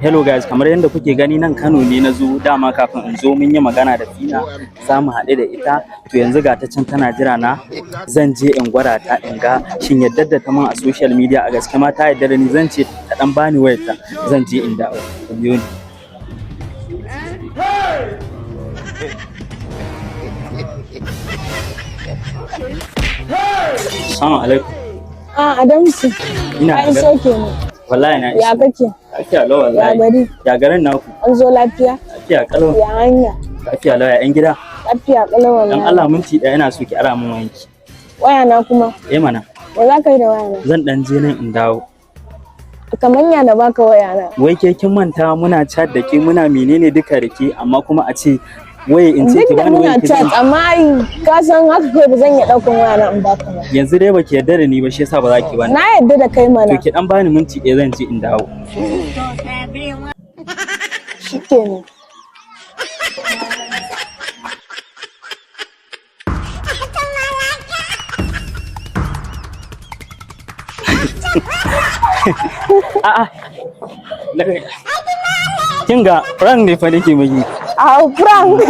Hello guys, kamar yadda kuke gani, nan Kano ne na zo. Dama kafin in zo mun yi magana da Fina za mu haɗu da ita. To yanzu ga ta can tana jira na. Zan je in gwada ta in ga shin yadda da ta man a social media a gaske ma ta yadda da ni. Zan ce ta dan bani wayarta, zan je in dawo. Ku biyo ni. Assalamu alaikum. A Adamsu, Ina an sauke ni. Wallahi na Ya iso. kake? Lafiya lau Ya wallahi. gari? Ya garin naku? An zo lafiya? Lafiya kalau. Ya hanya? Lafiya lau, ya 'yan gida? Lafiya kalau Dan wallahi. Allah, minti ɗaya ina so ki ara min wayanki. Waya na kuma? Eh mana. Me za ka yi da waya na? Zan dan je nan in dawo. Kamar ya na baka waya na? Wai ke kin manta muna chat da ke, muna menene duka da ke, amma kuma a ce waye in ce Duk ki da bani muna wayanki chat, amma ai ka san haka kawai ba zan iya ɗaukan waya na in baka ba. Yanzu dai baki yarda da ni ba, shi yasa ba za ki bani. Na yarda da kai mana. To ki dan bani minti ɗaya, zan je in dawo. Shikenan. A'a. Kin ga, prank ne fa nake miki. A prank.